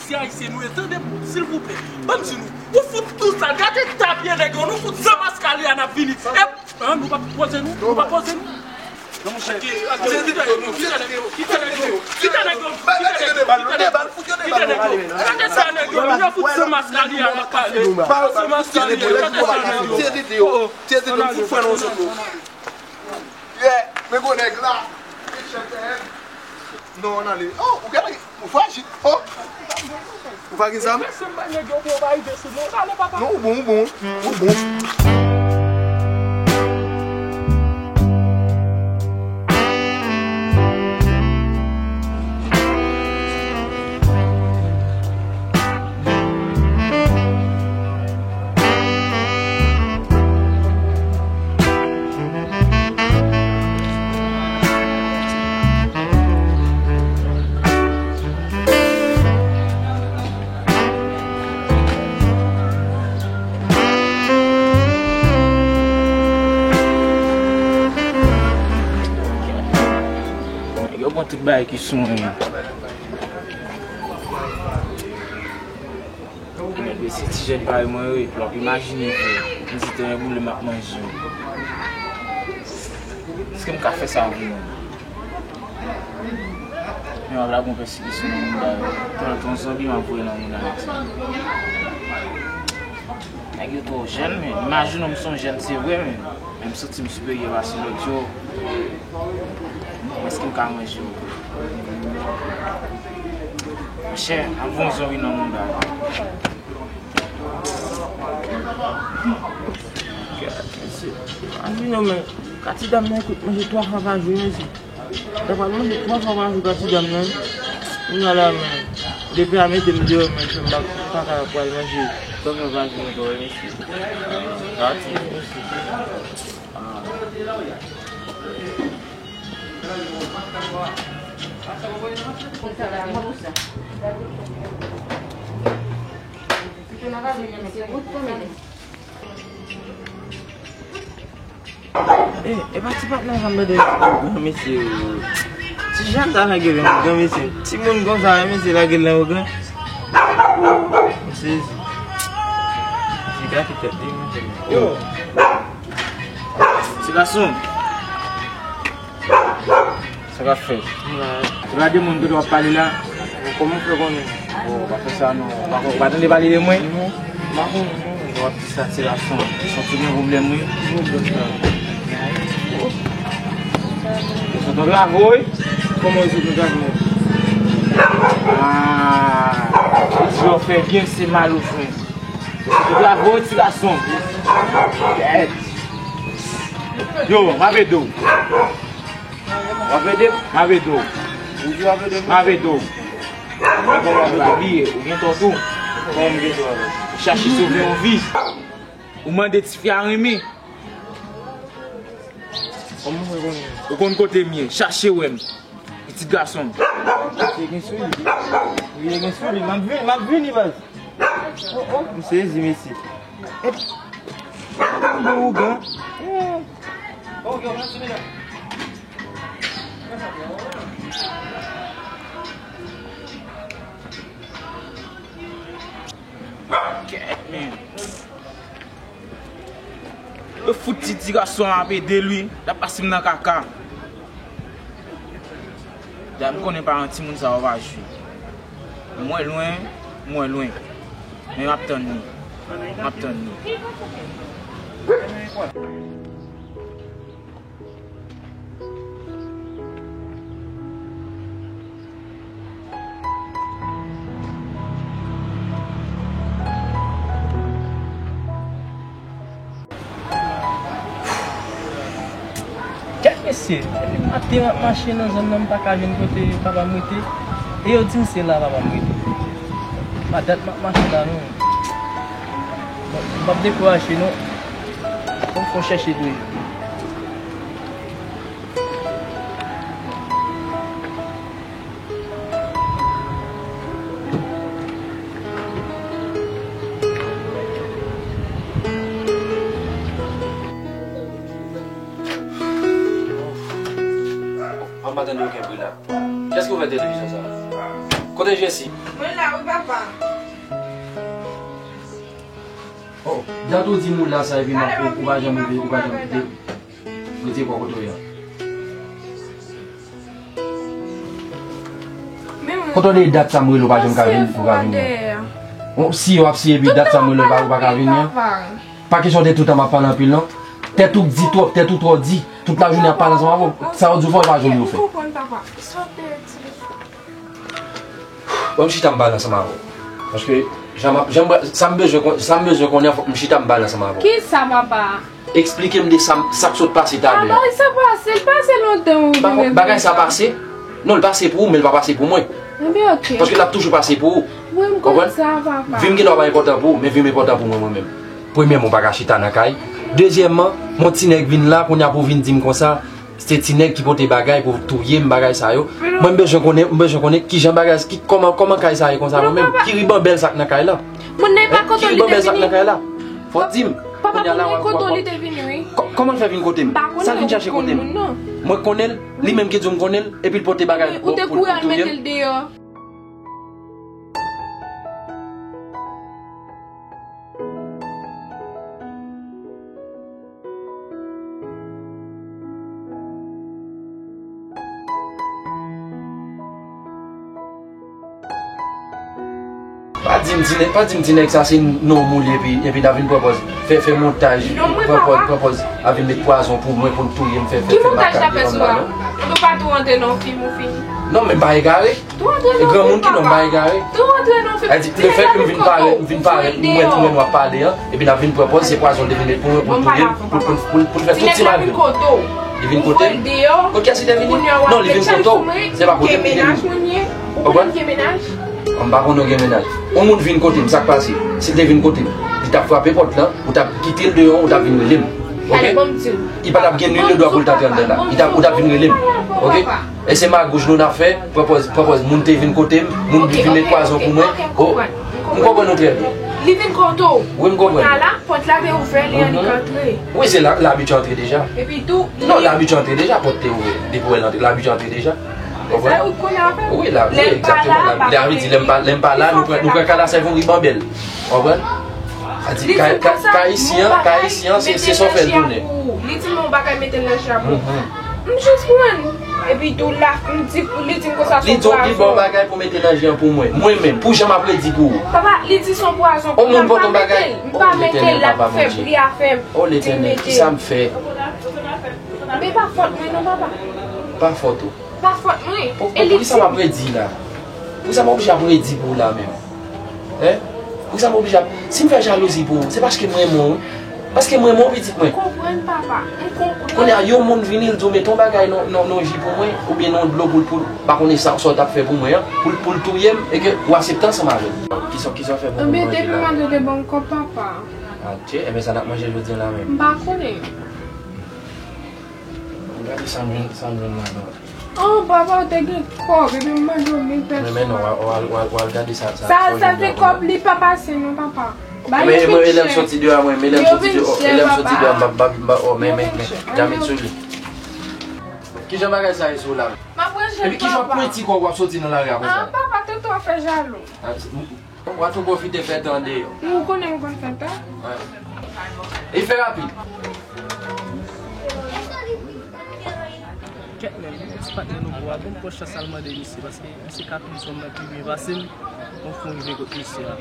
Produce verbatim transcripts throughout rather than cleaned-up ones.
Se ayisyen nou ye, tande m, silvouplè. Ban m di nou, ou fout tou sal, gade ta pye nèg yo, nou fout san maskali a n ap vini. E, an, nou pa poze nou, nou pa poze nou. Non, monchè. Kite nèg yo, kite nèg yo, kite nèg yo, kite nèg yo, kite nèg yo, kite nèg yo. Gade sa nèg yo, yo fout san maskali a n ap pale. San maskali a, gade sa nèg yo. Tire tete yo, tire tete yo, fout fè nan zòn nou. Yeah, men gwo nèg la. Non, ann ale. Oh, ou gade, ou frajil. Oh. Ou pa gen zam? Non, ou bon, ou bon. Ou bon. Nèg yo pran tout bagay ki sou mwen. Nèg yo, se ti jèn parèy mwen yo ye, w ap imajine, frè. M di, "Tennè boule, m ap manje." Èske m ka fè sa vre menm? Men w ap lage yon pèsekisyon nan moun sa yo. Tèlè ton zanmi m ap voye nan moun sa yo. Nèg yo twò jèn, men. Imajine w, m se yon jèn, se vre, men. Men m santi m siperyè pase lòt yo. Èske m ka manje yo? Monchè, ap voye yon zanmi nan moun sa yo. Gad, mesye. Anvi non, men, ka ti dam nan kout manje twa fwa pa jou, mesye. Sa pral manje twa fwa pa jou ka ti dam nan. Kounye a la, men, depi a mete m deyò, men, fè m pa, pa ka pral manje twa fwa pa jou ankò, mesye. Sa ti, mesye. Ah. E, e pa ti patnè sa m tande, gran mesye. Ti jèn sa lage l nan gran mesye. Timoun konsa, mesye, lage l nan gran. Mesye, mesye gate tèt li, mesye. Yo. Ti gason. Sa k ap fèt? M la. Ou gade moun kote w ap pale la? Kòman w fè konnen? Bon, w pa fè sa non. Ou pa, ou pa tande pale de mwen? Non, m pa konnen non. W ap di sa, ti gason. Ou santi w gen pwoblèm, wi. Ki pwoblèm sa? Ou sot nan travay, wi. Kòman ou sot nan travay? Ah, si w fè byen, se mal ou fè. Ou sot nan travay, wi, ti gason. Yo, m ap ede w. W ap ede m? M ap ede w. Ou di w ap ede m? M ap ede w. Ou pa bliye, ou gen tò tou. Kòman m gen tò avè w? Ou chache sove yon vi. Ou mande tifi a renmen. Kòman mwen konnen? Ou konn kote m ye. Chache wè m. Pitit gason m. Misye gen sou li. Wi, gen sou li. M ap vini, m ap vini, baz. Oh, oh, m sezi, mesye. Bon ougan. Kèt, men. Yo fout ti, ti gason an ap ede l, wi. L ap pase m nan kaka. Dayè m konnen paran timoun sa yo pa jwe. Mwen lwen, mwen lwen. Men m ap tann li. M ap tann li. Kèt mesye, depi maten m ap mache nan zòn nan, m pa ka jwenn kote papa m rete. E yo di m se la papa m rete. Pa dat m ap mache la non. Bon, m p ap dekouraje non. Fò m fon chèche tou. An pa tande okenn bri la. Kiyès ki ouvè televizyon sa? Kote Jesi? Mwen la wi, papa. Oh, dat ou di m ou la sa, epi m ap, ou, ou pa janm rive, ou pa janm rive. Retire kò kote w ye a. Kote w ye dat sa m rele w pa janm ka vin, ou ka vin nan. Bon, si w ap si epi dat sa m rele w pa, ou pa ka vin nan. Pa kesyon de toutan m ap pale anpil non. Tèt ou di twòp, tèt ou twò di. Tout lajounen ap pale ansanm avè w. Sa yo di w fè, ou pa janm yo fè. Bon, m chita m pale ansanm avè w. Paske, jan m ap, jan m, sa m bezwen kon-, sa m bezwen konnen, fòk m chita m pale ansanm avè w. Kisa, papa? Eksplike m de sa, sa k sot pase talè a. Papa, sa pase, l pase lontan, wi. Bagay sa pase? Non, l pase pou ou, men l pa pase pou mwen. Ebyen, oke. Paske l ap toujou pase pou ou. Wi, m konn sa, papa. Vi m gen dwa pa enpòtan pou ou, men vi m enpòtan pou mwen, mwen menm. Premyèman, ou pa ka chita nan kay. Dezyèmman, yon ti nèg vin la, kounye a pou w vin di m konsa, se ti nèg ki pote bagay pou touye m, bagay sa yo. Mwen, m bezwen konnen, m bezwen konnen kijan bagay, ki, kòman, kòman kay sa ye konsa, mwen menm? Ki ribanbèl sa k nan kay la? Ki ribanbèl sa k nan kay la? Fò w di m. Kounye a la, w ap, w ap, w ap. Kò-, kòman l fè vin kote m? Sa l vin chache kote m? Mwen konnen l, li menm ki di w m konnen l, epi l pote bagay pou, pou, pou touye m. Pa di m ti nèg, pa di m ti nèg sa se non m ou li epi, epi n ap vin pran pòz, fè, fè montaj, pran pòz, pran pòz, ap vin met pwazon pou mwen, pou n touye m, fè, fè, fè makak devan m la non. Ou pa tou rantre nan fim ou fini. Non, men m pa egare. E granmoun ki non, m pa egare. Tou rantre nan fim. Sa di, lefètke m vin parèt, m vin parèt, m wè, m wè nou ap pale an, epi n ap vin pran pòz, se pwazon l te vin met pou mwen, pou l touye m, pou, pou, pou, pou l fè tout ti mal vin. Li vin kote w. Pou kiyès li te vini? Non, li vin kote w. Se pa kote m li te vini. Ou konprann? M pa konnen w gen mennaj. Yon moun vin kote m, sa k pase? Si l te vin kote m, li t ap frape pòt lan, ou t ap kite l deyò, ou t ap vin rele m. Oke? Li pa t ap gen nil le dwa pou l t antre anndan la. Li t ap, ou t ap vin rele m. Oke? E se magouj nou n ap fè, pran pòz, pran pòz moun te vin kote m, moun vin met pwazon pou mwen. O, m konprann nou trè byen. Li vin kote w. Wi, m konprann. Kounye a la, pòt la te ouvè, li annik antre. Wi, se la, labitye antre deja. Epi tou, non, labitye antre deja, pòt te ouvè. Depi w wè l antre, labitye antre deja. Konprann? Wi, la, wi, egzakteman. Lè l pa la, lè a vle di, lè m pa, lè m pa la, nou pran, nou pran kay la sèvi yon ribanbèl. Konprann? Sa di, kay, kay, kay isi an, kay isi an, se, se sa w fè l tounen. Li di m yon bagay, mete l nan je a pou ou. M jis pran. Epi tou la, m di, li di m konsa se yon pwazon. Li di w, li ba w bagay pou mete nan je an pou mwen. Mwen menm, pou jan m ap redi pou ou. Papa, li di se yon pwazon. Yon moun pote yon bagay. M pa mete l, l ap fè bri a fè m. O Letènèl, kisa m fè? Men pa fòt mwen non, papa. Pa fòt ou. Pa fòt mwen. Pou, pou, poukisa m ap redi la? Poukisa m oblije ap redi pou w la menm? Hein? Poukisa m oblije ap, si m fè jalouzi pou ou, se paske m renmen w, wi. Paske m renmen w, pitit mwen. M konprann, papa. M konprann. Kounye a, yon moun vini, l di w mete yon bagay nan, nan, nan ji pou mwen, oubyen nan dlo pou l, pou l, pa konnen sa, sa w t ap fè pou mwen an, pou l, pou l touye m, e ke w aksepte ansanm avè m. Kisa, kisa w fè pou mwen manje la? Ebyen, depi madanm te ban m kòb, papa. Atye, ebyen, sa n ap manje jodi a la menm? M pa konnen. Gade sa m jwenn, sa m jwenn ladan. Oh, papa, w te gen kòb, epi m mande w mil pèsòn. Men, men non, w al, w al, w al, w al gade sa, sa, sa, sa se kòb li pa pase non, papa. Ba yo vin chè. Yo vin chè, papa. Yo vin chè, papa. Oh, men, men, men, djamit sou li. Kijan bagay sa ye sou la? M ap ranje l, papa. Epi kijan pwenti kò w ap soti nan lari a konsa? Ah, papa, tonton ap fè jalou. Ah, se, m, w a tou pwofite fè tan deyò. Ou konnen m konn fè tan. Wi. E fè rapid. Kèt men, ti patnè nou pou a bon pwòch sa l mande misye, paske misye ka pli zòm nan pi byen pase m. Bon, fò m rive kot misye a.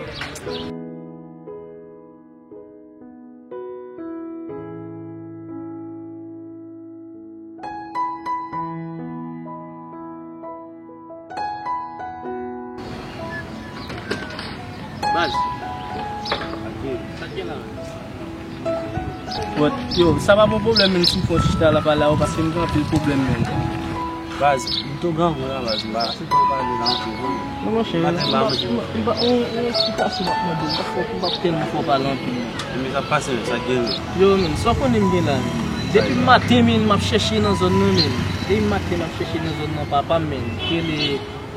Baz. Sa k gen la? But, yo, sa pa bon pwoblèm menm si m fè yon chita la pale a ou, paske m gen anpil pwoblèm menm. Baz, m tou grangou la, baz, m pa, si fò w pa vin antre vre. Non, monchè, m pa tèlman, m pa, m pa, on, on eksplikasyon m ap mande w, m pa fò, m pa tèlman fè w pale anpil non. Men sa k pase menm, sa k gen menm? Yo, menm, sa w konnen m gen la, menm. Depi maten, menm, m ap chèche nan zòn nan, menm. Depi maten, m ap chèche nan zòn nan, papa m, menm. Ki rele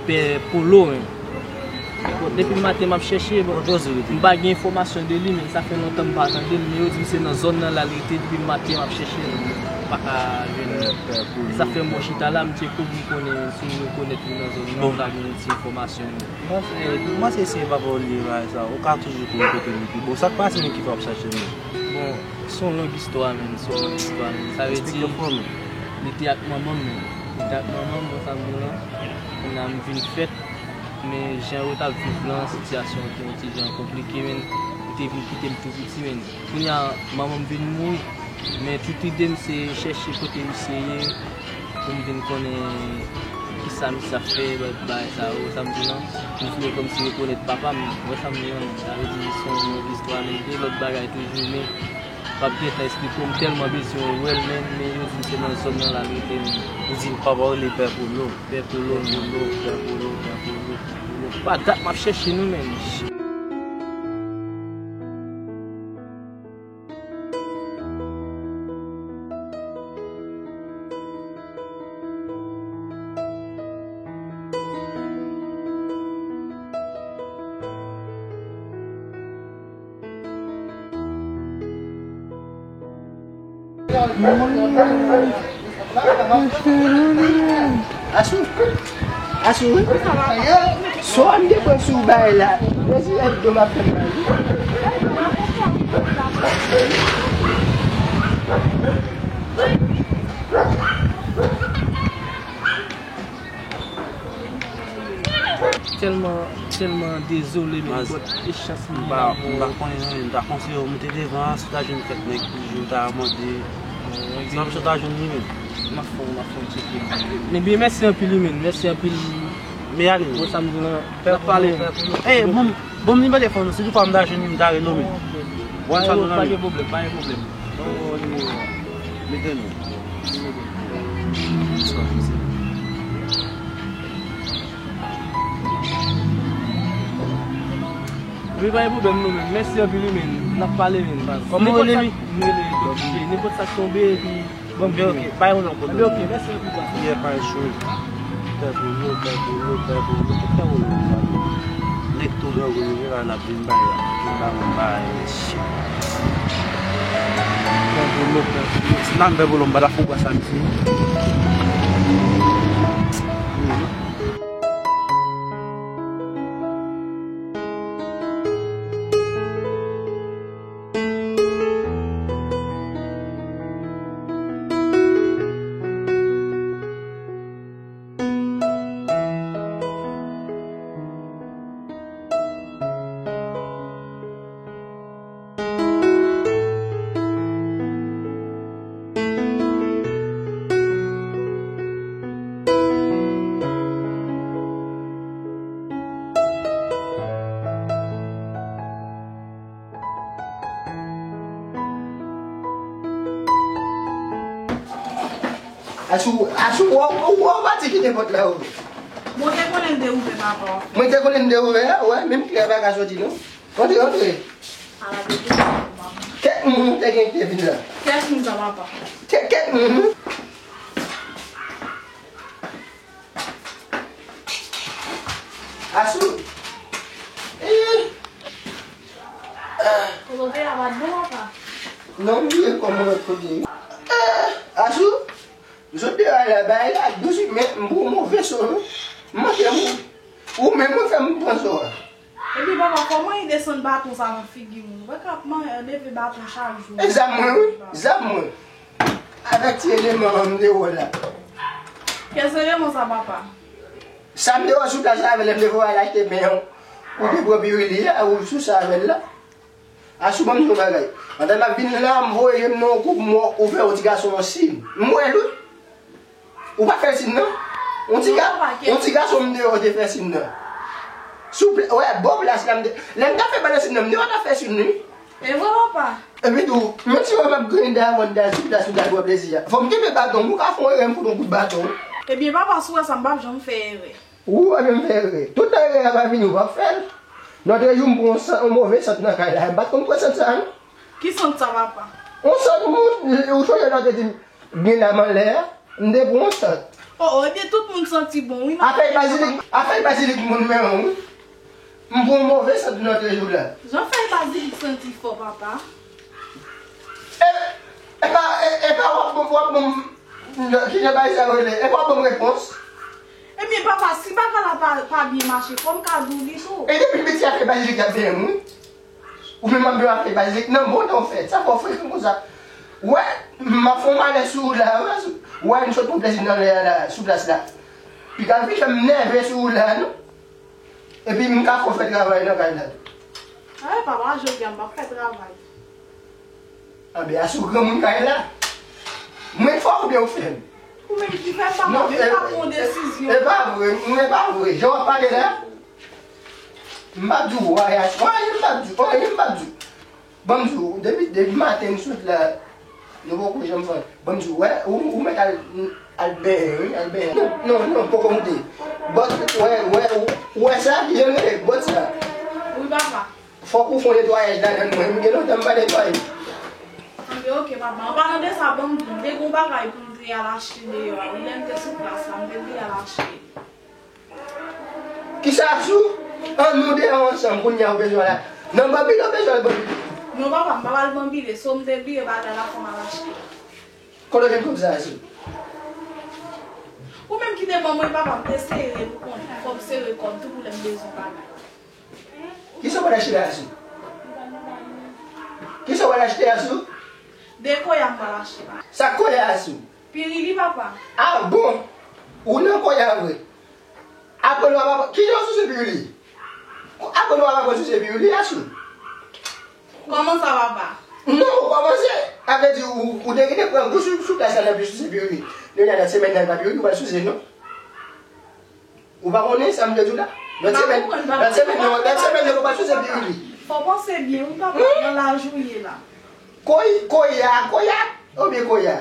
Pè Polo, menm. Bon, depi maten m ap chèche, bon, m pa gen enfòmasyon de li, men sa fè lontan m pa tande l, men yo di m se nan zòn nan la l rete, depi maten m ap chèche l. Pa ka jwenn li. Sa fè m bon chita la, m tcheke pou m konnen si m rekonèt li nan zòn nan, m ka gen yon ti enfòmasyon. Mwen se, mwen se, se pa pou li bagay sa. Ou ka toujou konnen kote li pi. Bon, sa k pase menm ki fè w ap chache li? Bon, se yon long istwa, menm. Se yon long istwa, menm. Sa vle di, li te ak manman m, menm. Li te ak manman m, bon, sa m di w lan. Kounye a m vin fèt, men jan yo t ap viv lan, sitiyasyon an te yon ti jan konplike, menm. Li te vin kite m tou piti, menm. Kounye a, manman m vin mouri, men tout ide m se chèche kote misye ye, pou m vin konnen kisa misye ap fè, bagay sa yo, sa m di w lan. M vle kòmsi rekonèt papa m, ou wè sa m di w lan, sa vle di se yon long istwa, men gen lòt bagay toujou, men m p ap gentan esplike w, m tèlman bezwen wè l, men, men yo di m se nan zòn nan l al rete, men. Ou di papa w rele Pè Polo. Pè Polo, Pè Polo, Pè Polo, Pè Polo. Pa dat m ap chèche nou, menm. Asou. Asou. Sa w ap depanse w bay la? Mezi èk do m ap fè m la wi. Tèlman, tèlman dezole, men, but e chans m gen pa, m pa konnen non, men m ta konseye w moute devan an, si w ta jwenn kèk nèg ki di w ta mande. Bon, si w ta jwenn li, men. M ap fè w, m ap fè w tcheke. Men byen, mèsi anpil wi, men. Mèsi anpil. Men ale. Bon, sa m di w lan, n ap pale. Ey, bon, bon, m nimewo telefòn ou, si toutfwa m ta jwenn li, m ta rele w, men. Bon, sa nou nan men. Pa gen pwoblèm, pa gen pwoblèm. Bon, nimewo a. Mete non. Wi, pa gen pwoblèm nou menm. Mèsi anpil wi, men. N ap pale, men. Kòman w rele wi? M rele Don P J. Nenpòt sa k tonbe, epi bon, men, ok, bay yon lòt kote. Ebyen, ok, mèsi anpil, baz. Yè, pa cho. Pè Polo, Pè Polo, Pè Polo, tout Pè Polo. Nèg tou gen gwo nèg la, n ap vin bay la. Vin bay mwen bay, shit. Pè Polo, Pè Polo. Si n ap Pè Polo, m pa ta fè w wè sa, misye. Asou, asou, w, w, w pati kite pòt la ouvè. Bon, te konnen l te ouvè, papa. Mwen te konnen l te ouvè, wè, menm klè pa ka soti, non. Antre, antre. Ala de tout, papa. Kèk moun ou te gen ki te vin la. Kèk moun sa, papa. Kèk, kèk moun. Asou. Eh. Kote a pa t bon, papa? Non, m bliye kòman lòt kote. Eh, Asou. M sot deyò a la, bagay la dous, men m pran move son. M manke m. Ou menm ou fè m pran son an. Epi papa, kòman li desann baton sa nan figi moun? Ou wè k ap man-, leve baton chak jou. E zam mwen, wi. Zam mwen. Avèk ti eleman an m te wè la. Kèl eleman sa, papa? Sa m te wè sou plas la avè l, lè m te voye al achte pen an. Ou te pran pirili a, ou sou sa avè l la. Asou, ban m di w yon bagay. Pandan m ap vin la, m voye je m nan yon koup, m wè ou fè yon ti gason yon siy. M wè l, wi. Ou pa fè l siy, non? Yon ti ga-, yon ti gason m te wè ou te fè siy nan. Souple, wè, bò plas la, m te, lè m t ap fè bò siy nan, m te wè w t ap fè siy, wi. E vre, papa? Epi tou, menm si w ap griyen dayè, w ap griyen sou plas ou t al pran plezi a. Fò m kenbe baton, ou ka fè yon erè, m fout yon kout baton. Ebyen, papa, si w wè sa, m p ap janm fè erè. Ou pa janm fè erè. Tout tan erè a pa vini, ou p ap fè l. Lòt jou, m pran yon sant, yon move sant nan kay la. M pa t konn pran sant sa a, non. Ki sant sa, papa? Yon sant moun, ou sonje lè w te di m gen lam anlè a? M te pran yon sant. O, o, ebyen, tout moun santi bon, wi, non? Afè bazilik, afè bazilik moun menm, wi. M pran yon move sant lòt jou la. Jan fè bazilik santi fò, papa? E, e pa, e, e pa w ap W ap ban m, kijan bagay sa yo rele? E w ap ban m repons? Ebyen, papa, si bagay la pa, pa byen mache, fò m ka di w li tou. E depi l piti, afè bazilik y ap benyen m, wi. Ou menm ap benyen afè bazilik nan bon tan w fèt. Sa fè w frekan konsa. Wè, m ap fè w malè sou wout la, wè, sou, wè, m sot pran plezi nan lè a la, sou plas la. Piga vin fè m nève sou wout la, non. Epi m ka fè w fè travay nan kay la tou. Ay, papa, jodi a m p ap fè travay. Anben, asou granmoun kay la. Mwen fè w oubyen ou fè m? Ou menm ki fè m, papa, non, men e, m pa pran yon desizyon. E pa vre, non, e pa vre. Jan w ap pale la, m p ap di w, wayaj, wayaj, m p ap di w, wayaj, m p ap di w. Ban m di w, depi, depi maten m sot la, nou poko janm fè. Ban m di w, wè, ou, ou mèt al, al benyen, wi, al benyen. Non, non, non, poko moute. Bòt, wè, wè, ou, ou wè sa, ki jan l rele, bòt sa. Wi, papa. Fòk ou fè yon netwayaj ladan l, mwen, m gen lontan m pa netwaye. Anben, oke, papa. An palan de sa, ban m di w, m te gen yon bagay pou m te al achte deyò a. Wi, lè m te sou plas la, m te vle al achte. Kisa, Asou? An nou deyò ansanm, kounye a ou bezwen al la. Nan banbile ou bezwen al banbile? Non, papa, m p ap al banbile, so m te bliye bagay la, fò m al achte. Kote w jwenn kòb sa, Asou? Ou menm ki te ban mwen, papa, m te sere pou konnen. Fò m sere kò m tou pou lè m bezwen bagay. Kisa w pral achte la, Asou? Kisa w pral achte, Asou? De koya m pral achte la. Sa koya, Asou? Pirili, papa. Ah bon? Ou nan koya vre? Aprann w ap aprann. Kijan w souse pirili? Aprann w ap aprann souse pirili, Asou? Kòman sa, papa? Non, ou kòmanse. A vle di, ou, ou te gentan pran gou sou, sou plas la, n ap souse pirili. Kounye a, nan semèn nan, pa pirili, ou pral souse, non? Ou pa konnen sa m te di w la? Lòt semèn, lòt semèn, non, lòt semèn, non, nou pa souse pirili. Fò w panse byen, wi, papa, nan laj ou ye la. Koy-, koya, koya, oubyen koya?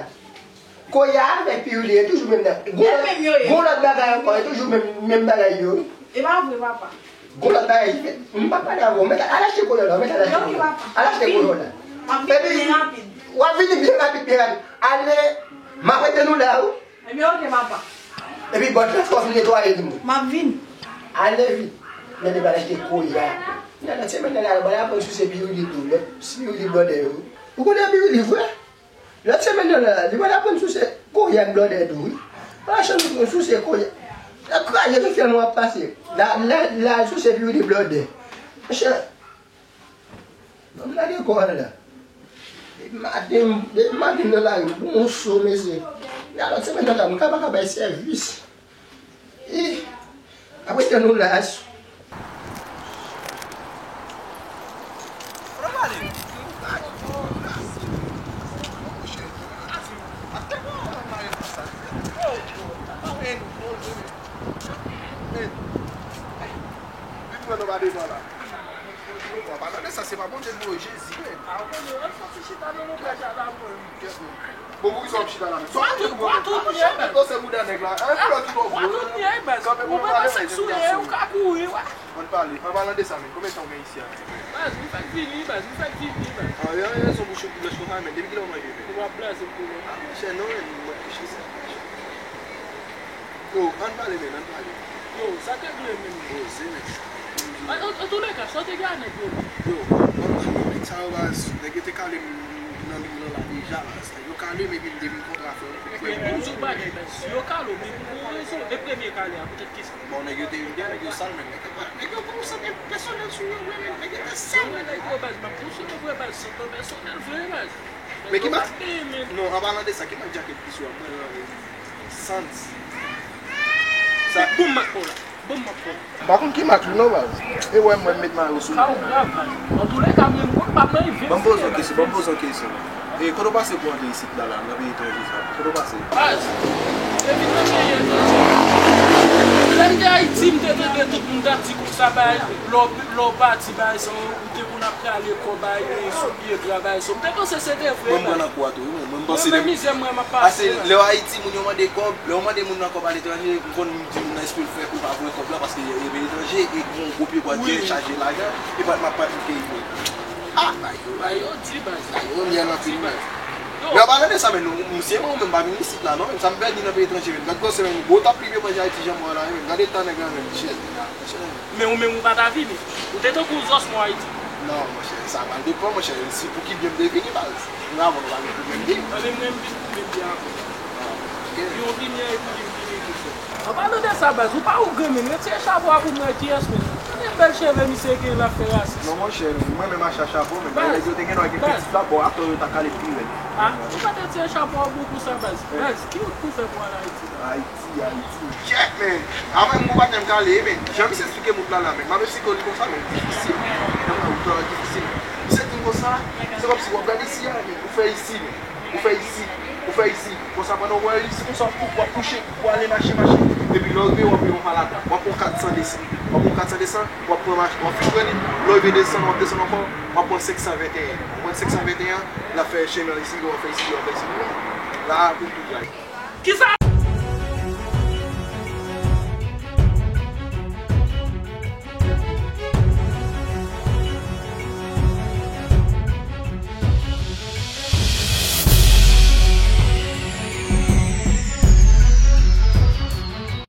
Koya avèk pirili, e toujou menm nan. Gon lòt, gon lòt bagay ankò, e toujou menm, menm bagay yo, wi. E pa vre, papa. Gon lòt bagay ki fèt. M pa pale avè w, mèt al achte koya w la, mèt al achte koya w la. Al achte koya w la. Epi, w ap vini byen rapid, byen rapid. Ale, m ap rete nou la, wi. Ebyen, oke, papa. Epi bòt la, fò w vin netwaye pou mwen. M ap vini. Ale vit. Men li pral achte koya. Nan lòt semèn nan la, li pral aprann souse pirili tou. Lòt pirili blòdè yo. Ou konnen pirili vre? Lòt semèn nan la, li pral aprann souse koya ak blòdè tou, wi. Pral chanm souse koya. L ap kraze tout fyèl mwen ap pase. La, la, la, souse pirili blòdè. Monchè. Ban m lage kò a la. Depi maten, depi maten m nan lari, m pran yon so, mesye. Nan lòt semèn nan la, m ka pa ka bay sèvis. Ih, apre tan nou la, Asou. Li pran nou pa devan la. Bon, pa tande sa, se pa Bondye nou, Jezi menm. A, ou konnen, an soti chita nan lonbraj a la, mwen. Bon, poukisa w ap chita la menm? Sa w ap di nou, mwen? Sa w ap di nou, se bouda nèg la? An, flè ki twò gwo. Kanpe pou pale, men, se bouda sou. Ou ka kouri, wè. Ann pale, an palan de sa menm, konbyen tan w gen isi a? Baz, m fèk vini, baz, m fèk vini, baz. An, yon rezon bouch ou pi blanch konsa, men, depi kilè w manje, men? Ou ap blaze m tou, non. A, monchè, non, men, mwen, monchè, sa. Yo, ann pale, men, ann pale. Yo, sa te vle, men. Poze, men. An, an, antouleka, sa w te gen a nèg yo, men? Yo, an, an, nèg sa yo, baz, nèg yo te kale m nan lim nan la deja, baz. Nèg yo kale m epi m te vin kontre avè yo. Men, pou m di w bagay, baz, yo kale w, men pou yon rezon. E premye kale a, poutèt kisa? Bon, nèg yo te vin, nèg yo sal, men nèg yo pa, nèg yo pa yon sant pèsonèl sou yo vre, men nèg yo te sal, men nèg yo, baz, m ap konsonnen vre, baz, sant pèsonèl vre, baz. Men ki mat-, non, an palan de sa, ki mat djakèt ki sou a, mwen, santi. Sa, bon, m ap pran la. Bon, m ap pran. M pa konn ki mak li non, baz. E wè mwen met mayo sou li. Sa w grav, baz. Antouleka, mwen, mwen pa nan event. Ban m poze w kesyon, ban m poze w kesyon. E kote w pase pou antre isit la, la, nan peyi etranje sa? Kote w pase? Baz, se vin nan peyi etranje. Lè m te Ayiti, m te tande tout moun t ap di konsa, bay, lè w, lè w pati, bay, sa w te konn ap rale kò, bay, e, sou pye gra, bay, sa w. M te panse se te vre, bay. Mwen, mwen nan kwa tou, wi, mwen, mwen, m panse. Mwen, mizè mwen, m ap pase, bay. Lè w Ayiti, moun yo mande kòb, lè w mande moun nan kòb aletranje, m konn di moun nan espre l fè pou l pa voye kòb la, paske li, li etranje, e gon gwo pye bwa djèl chaje lajan, e pa, m ap pale pou peyi mwen. Ah, bay yo, bay yo di, baz. Bay yo, li an anpil, men. Yo. Men an palan de sa, men nou, m, si se mwen, mwen menm pa vin isit la, non, men sa m pèdi nan peyi etranje, men gad gwo semenn, gwo tap li vye manje Ayiti, jan mwen la, men gade tan nèg la, men, shit, nèg la, shit. Men ou menm ou pa ta vini. Ou te tankou zòs mò Ayiti. Non, monchè, sa pral depann, monchè. Si pou ki byen m te vini, baz. Mwen avè w, nou pa gen pwoblèm byen. Anben, mwen, m vin pou byen avè w. Ah, ok. Yon byen epi yon byen tou. An palan de sa, baz, ou pa ou grenmen, retire chapo a pou mwen, kiyès menm? Gade bèl cheve misye gen, l ap fè rasis. Non, monchè, mwen menm acha chapo, men nèg yo te gen dwa gen pitit la, bon, atò yo ta kale pi rèd. Ah, ou pa te retire chapo a pou sa, baz. Baz, ki wout pou fè pou al Ayiti, baz? Ayiti, Ayiti. Shit, man. Avè m, ou pa janm kale, men. Jan misye esplike wout la, la, men. M ap esplike w li konsa, men. Difisil. Nan wout la, difisil. Misye di m konsa, se kòmsi w ap gade isi a, men. Ou fè isi, men. Ou fè isi, ou fè isi. Konsa pandan w wè isi konsa, w ap kouche, w ale mache, mache. Epi lè w rive, w ap rive yon pa ladan. W ap pran kat san desann. W ap pran kat san desann, w ap pran mache, w ap fin pran li. Lè w rive desann, w ap desann ankò, w ap pran senk san venteyen. W ap pran senk san venteyen, l ap fè chemen isi, w ap fè isi, w ap fè isi. La, pou tout la. Kisa?